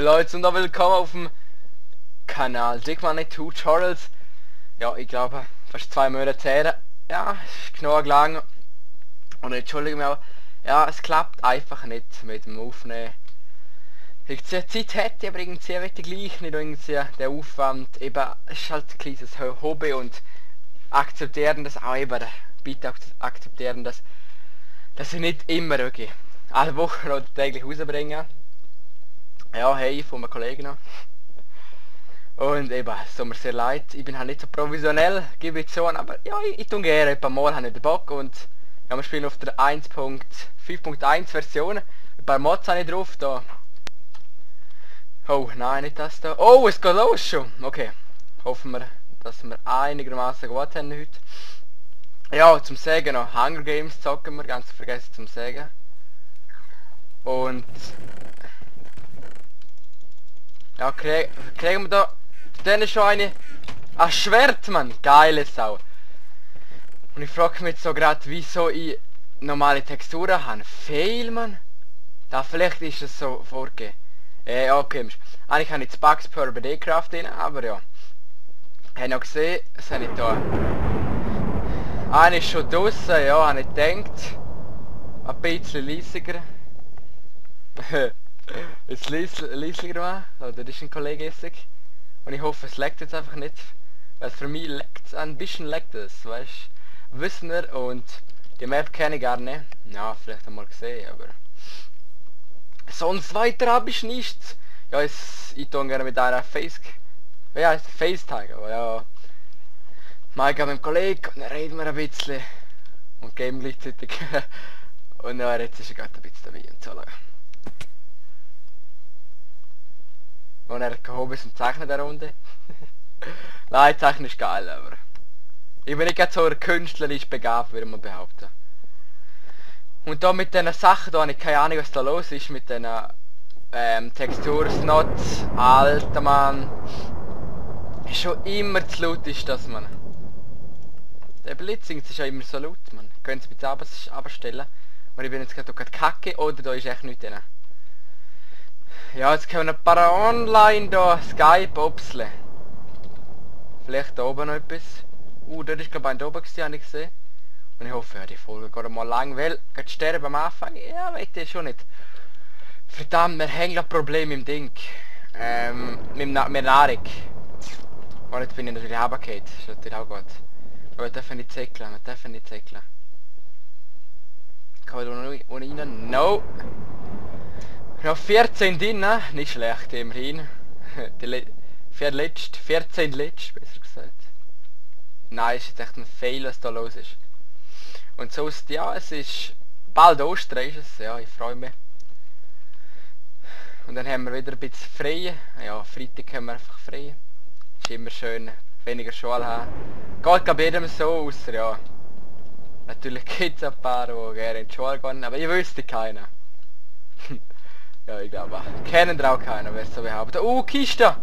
Hey Leute und willkommen auf dem Kanal Dickmann Tutorials. Ja, ich glaube fast 2 Monate her. Ja, ist genug lang. Und entschuldige mich auch. Ja, es klappt einfach nicht mit dem Aufnehmen. Ich Zeit hätte, aber irgendwie möchte gleich nicht irgendwie der Aufwand. Eben, es ist halt ein kleines Hobby und akzeptieren das auch eben. Bitte akzeptieren das, dass ich nicht immer wirklich alle Wochen oder täglich rausbringe. Ja, hey, von meinen Kollegen noch. Und eben, es tut mir sehr leid, ich bin halt nicht so professionell, gebe ich zu, aber ja, ich tue gerne, ein paar Mal habe ich den Bock und ja, wir spielen auf der 1.5.1 Version. Ein paar Mods habe ich drauf, da. Oh, nein, nicht das da. Oh, es geht los schon. Okay, hoffen wir, dass wir einigermaßen gut haben heute. Ja, zum Sagen noch, Hunger Games zocken wir, ganz vergessen zum Sagen. Und ja, kriegen wir da dann schon eine... Ein Schwert, Mann! Geile Sau! Und ich frage mich so gerade, wieso ich normale Texturen habe. Fail, Mann! Da vielleicht ist es so vorgegeben. Okay. Eigentlich habe ich das Bugs per BD-Craft drin, aber ja. Habe ich noch gesehen, das habe ich da. Eine ist schon draussen, ja, habe ich gedacht. Ein bisschen leisiger. Jetzt leisiger machen. Oder das ist ein Kollege Essig. Und ich hoffe, es leckt jetzt einfach nicht. Weil für mich leckt ein bisschen leckt es, weißt du. Wissen wir und die Map kenne ich gar nicht. Ja, vielleicht einmal gesehen, aber sonst weiter habe ich nichts. Ja, ich tue gerne mit einer FaceTime, aber ja. Mal mit dem Kollegen und dann reden wir ein bisschen und geben gleichzeitig. Und ja, jetzt ist er gerade ein bisschen dabei und so. Und er hat kein Hobby zum Zeichnen der Runde. Nein, Zeichnen ist geil, aber ich bin nicht gerade so künstlerisch begabt, würde man behaupten. Und da mit diesen Sachen, da habe ich keine Ahnung, was da los ist mit diesen Textursnot, alter Mann. Schon immer zu laut ist das, man. Der Blitzing ist ja immer so laut, man. Können Sie bitte abstellen? Und ich bin jetzt gerade kacke, oder da ist echt nichts drin. Ja, jetzt können wir ein paar online da, Skype, Opsle. Vielleicht da oben noch etwas. Dort ist glaube ich ein da oben gewesen, habe ich gesehen. Und ich hoffe, ja, die Folge geht mal lang, weil gerade sterben am Anfang, ja, weiß ich schon nicht. Verdammt, wir haben ein Problem im Ding. Mit Nahrung. Und jetzt bin ich natürlich runtergefallen, das ist natürlich auch gut. Aber wir dürfen nicht zäckeln, Kann man da noch rein? No! Noch 14 drin, nicht schlecht, immerhin. Die 14 letzt, besser gesagt. Nein, ist jetzt echt ein Fail, was da los ist. Und sonst, ja, es ist bald Ostern, ist es, ja, ich freue mich. Und dann haben wir wieder ein bisschen frei. Ja, Freitag haben wir einfach frei. Ist immer schön, weniger Schule haben. Geht glaube jedem so, außer ja. Natürlich gibt es ein paar, die gerne in die Schule gehen, aber ich wüsste keinen. Ja, ich glaube, kennen auch keiner, wer es so behauptet. Kiste!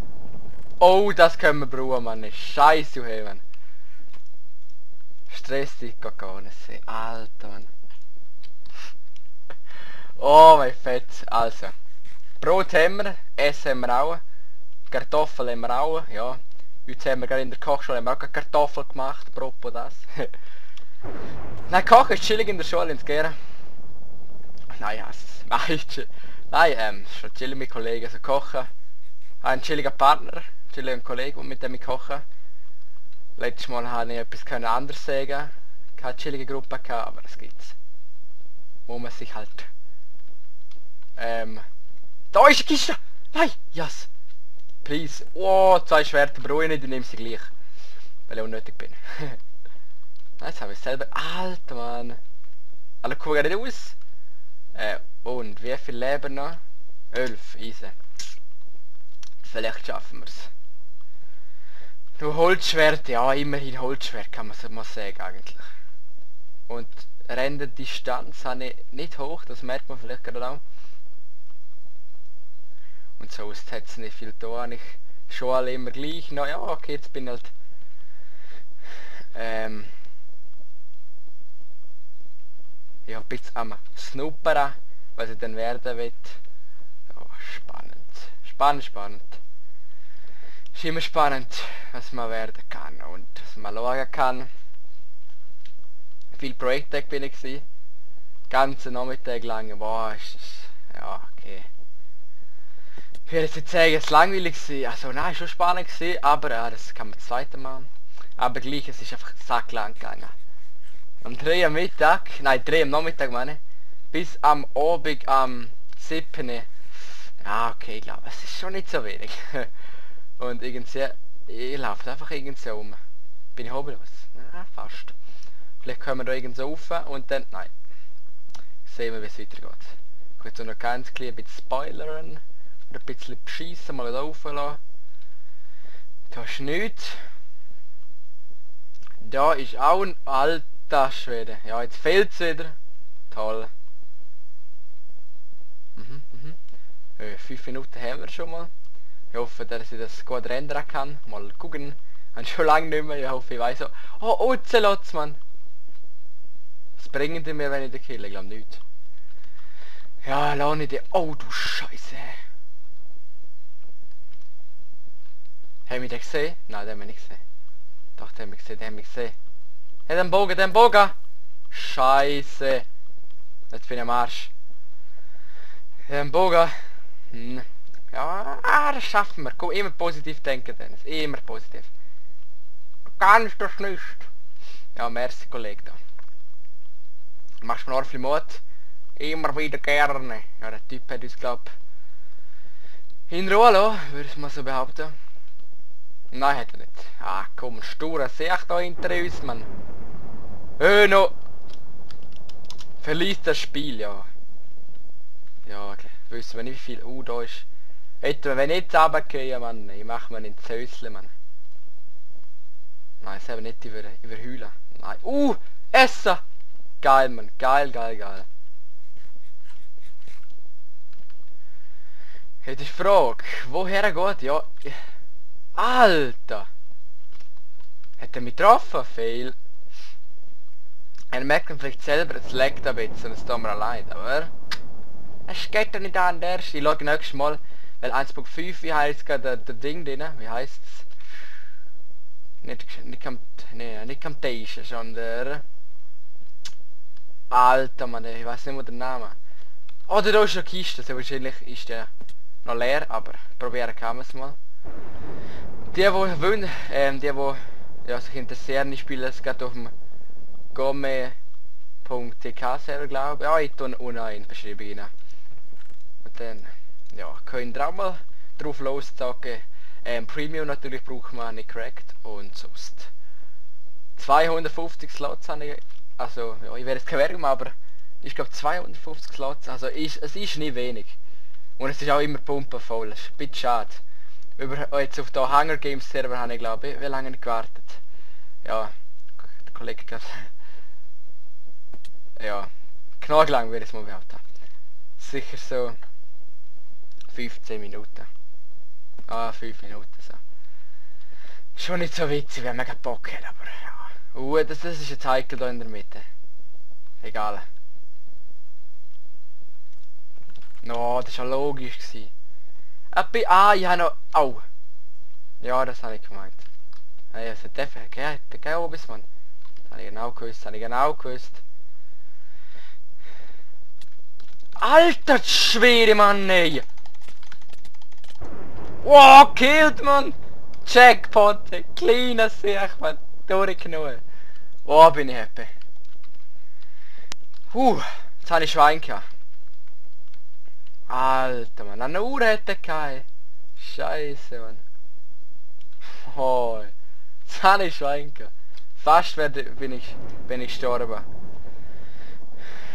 Oh, das können wir brauchen, Mann. Scheiße, hey, Mann. Stress dich gar nicht sehen. Alter, Mann. Oh, mein Fett. Also. Brot haben wir, Essen haben wir auch. Kartoffeln haben wir auch, ja. Heute haben wir gerade in der Kochschule auch Kartoffeln gemacht, apropos das. Nein, Kochen ist chillig in der Schule, ins Gehen. Nein, schon chillig mit Kollegen, also kochen. Ein chilliger Partner, chilliger Kollege, mit dem ich koche. Letztes Mal habe ich etwas anderes sagen. Keine chillige Gruppe gehabt, aber es gibt's. Wo man sich halt... Da ist eine Kiste! Nein! Yes! Please! Oh, 2 Schwerter brauche ich nicht, ich nehme sie gleich. Weil ich unnötig bin. Jetzt habe ich selber... Alter, Mann! Alle gucken nicht aus. Und wie viel Leben noch? 11, easy. Vielleicht schaffen wir es. Nur Holzschwert, ja, immerhin Holzschwert kann man mal sagen eigentlich. Und Renderdistanz habe ich nicht hoch, das merkt man vielleicht gerade auch. Und sonst hat es nicht viel da, ich schon alle immer gleich. Na ja, okay, jetzt bin ich halt... ja, ein bisschen am Snoopern, was ich dann werden will. Ja, spannend. spannend, spannend. Ist immer spannend, was man werden kann und was man schauen kann. Viel Projekttag bin ich gewesen. Ganzen Nachmittag lang, boah, ist das, ja, okay. Ich würde jetzt sagen, es ist langweilig gewesen. Also nein, schon spannend gewesen, aber ja, das kann man das zweite Mal. Aber gleich, es ist einfach sacklang gegangen. Am 3 am Mittag, nein 3 am Nachmittag meine ich, bis am Abend am 7. Ja okay, ich glaube, es ist schon nicht so wenig. Und irgendwie, ich laufe einfach irgendwie um. Bin ich hobbylos? Ja, fast. Vielleicht können wir da irgendwie rauf und dann, nein. Sehen wir, wie es weitergeht. Ich will so noch ganz klein ein bisschen spoilern. Oder ein bisschen beschissen, mal da rauflassen. Da ist nichts. Da ist auch ein alter Schwede. Ja, jetzt fehlt es wieder. Toll. 5 Minuten haben wir schon mal. Ich hoffe, dass ich das gut rendern kann. Mal gucken. Ich habe schon lange nicht mehr. Ich hoffe, ich weiß so. Oh, Ozelots, Mann. Was bringen die mir, wenn ich den kill? Ich glaube nicht. Ja, lass ich die. Oh, du Scheiße. Haben wir den gesehen? Nein, den haben wir nicht gesehen. Doch, den haben wir gesehen, den haben wir gesehen. Hey, den Bogen, den Bogen! Scheiße. Jetzt bin ich am Arsch. Den Bogen. Ja, das schaffen wir. Komm, immer positiv denken, Dennis. Immer positiv. Du kannst das nicht. Ja, merci, Kollege da. Machst mir ordentlich Mut. Immer wieder gerne. Ja, der Typ hat uns, glaub in Ruhe lassen, würde ich mal so behaupten. Nein, hat er nicht. Ah, komm, stur, sehe ich da hinter uns, Mann. No! Verliest das Spiel, ja. Ja, wissen wir nicht wie viel. Da ist. Etwa, wenn ich jetzt runtergehe, Mann, ich mache mir ins Häusle, Mann. Nein, selber nicht überheulen. Nein. Essen! Geil, Mann. Geil, geil, geil. Jetzt ist die Frage, woher geht? Ja. Alter! Hat er mich getroffen? Fail. Er merkt dann vielleicht selber, es leckt ein bisschen, es tut mir leid, aber es geht ja nicht an der Erste. Ich schaue nächstes Mal, weil 1.5, wie heisst der Ding drin? Wie heisst es? Nicht Temptation, sondern... Alter Mann, ich weiß nicht mehr den Namen. Oh, da ist eine Kiste, so wahrscheinlich ist der noch leer, aber probieren kann man es mal. Die wollen, ja, sich interessieren, ich spiele es gerade auf dem Gomme.tk Server, glaube ich. Ja, ich tue unten in die Beschreibung rein. Und dann, ja, könnt ihr auch mal drauf loszocken. Premium natürlich braucht man nicht cracked und sonst. 250 Slots habe ich, also, ja, ich werde jetzt keine Werbung, aber ich glaube 250 Slots, also es ist nicht wenig. Und es ist auch immer pumpenvoll, das ist ein bisschen schade. Jetzt auf den Hunger Games Server habe ich glaube ich, wie lange nicht gewartet. Ja, der Kollege glaub, ja, genug lang würde ich es mal behaupten. Sicher so 15 Minuten. Ah, 5 Minuten so. Schon nicht so witzig, wenn man keinen Bock hat, aber ja. Das ist ein Heikel da in der Mitte. Egal. No, das war ja logisch gewesen. Ich habe noch... Au! Ja, das habe ich gemeint. Ja, es hat einfach... Der Obis, Mann. Das habe ich genau gewusst, Alter Schwede, Mann, ey! Wow, killed, Mann! Jackpot! Kleiner Sieg, Mann! Durchgenommen. Oh, bin ich happy. Jetzt habe ich Schwein gehabt. Alter, Mann, eine Uhr hätte ich gehabt. Scheiße, Mann. Oh, jetzt habe ich Schwein gehabt. Fast bin ich gestorben.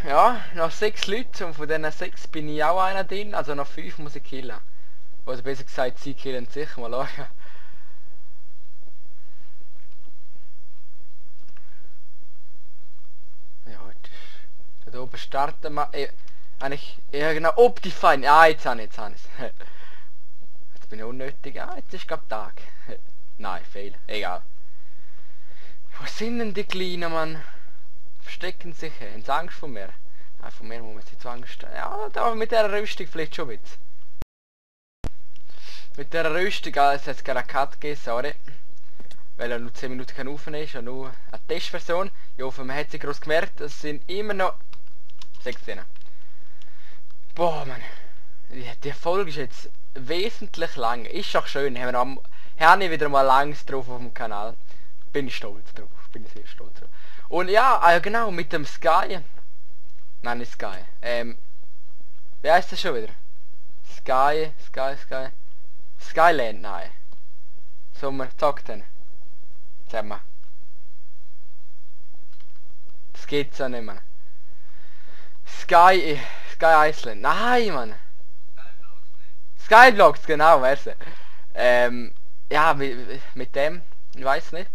Ja, noch 6 Leute und von diesen 6 bin ich auch einer drin, also noch 5 muss ich killen. Oder besser gesagt, sie killen sich, mal schauen. Ja, da oben starten wir. Ja genau, Optifine. Ja, jetzt habe ich es. Jetzt bin ich unnötig. Ja, jetzt ist gerade Tag. Nein, Fehler. Egal. Wo sind denn die Kleinen, Mann? Verstecken sich. Haben sie Angst vor mir? Nein, von mir muss man sich zu Angst. Ja, da mit der Rüstung vielleicht schon mit. mit der Rüstung, es hat gerade einen Cut gegeben, sorry. Weil er nur 10 Minuten aufnehmen ist und nur eine Testversion. Ich hoffe, man hat sich groß gemerkt, es sind immer noch 16. Boah, Mann. Die Folge ist jetzt wesentlich lang. Ist doch schön. Haben wir wieder mal langs drauf auf dem Kanal. Bin ich stolz drauf. Bin ich sehr stolz drauf. Und ja, genau, mit dem Sky. Nein, nicht Sky. Wie heißt das schon wieder? Sky. Skyland, nein. Sollen wir zocken? Zusammen. Das geht's ja nicht mehr. Sky Iceland. Nein, Mann. Skyblogs, genau, merci. Ja, mit dem, ich weiß nicht.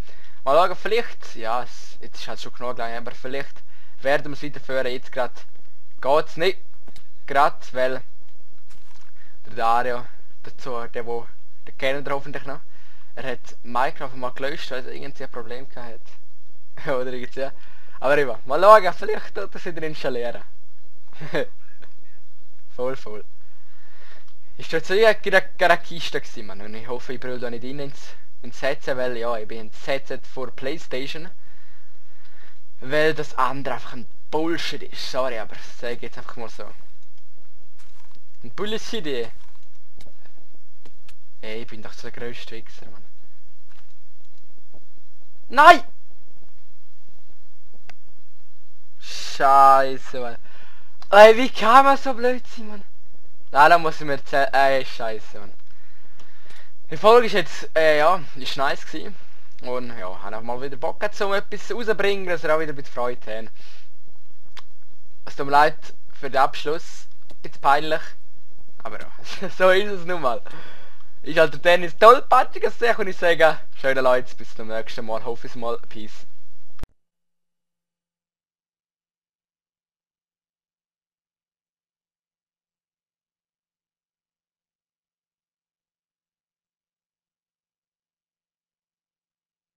Mal schauen, vielleicht, ja, jetzt ist halt schon genug lang, aber vielleicht werden wir es weiterführen. Jetzt gerade geht's nicht. Gerade, weil der Dario, der kennen wir hoffentlich noch. Er hat Minecraft mal gelöscht, weil er irgendwie ein Problem gehabt hat. Oder irgendwie. Aber eben, mal schauen, vielleicht tut er es wieder installieren. voll. Ist das ja gerade eine Kiste gewesen, Mann. Und ich hoffe, ich brülle da nicht rein ins Headset, weil ja, ich bin ins Headset vor Playstation. Weil das andere einfach ein Bullshit ist. Sorry, aber das sage ich jetzt einfach mal so. Ein Bullshit. Ey, ich bin doch so der grösste Wichser, Mann. Nein! Scheiße, Mann. Ey, wie kann man so blöd sein, Mann? Nein, da muss ich mir erzählen. Ey, scheiße, Mann. Die Folge ist jetzt, ja, ist nice gewesen. Und ja, habe auch mal wieder Bock gehabt, um etwas rauszubringen, dass ihr auch wieder ein bisschen Freude habt. Es tut mir leid für den Abschluss. Ein bisschen peinlich. Aber ja, so ist es nun mal. Ich halt der Dennis tollpatschiges Sech und ich sage, schöne Leute, bis zum nächsten Mal. Hoffe ich mal. Peace.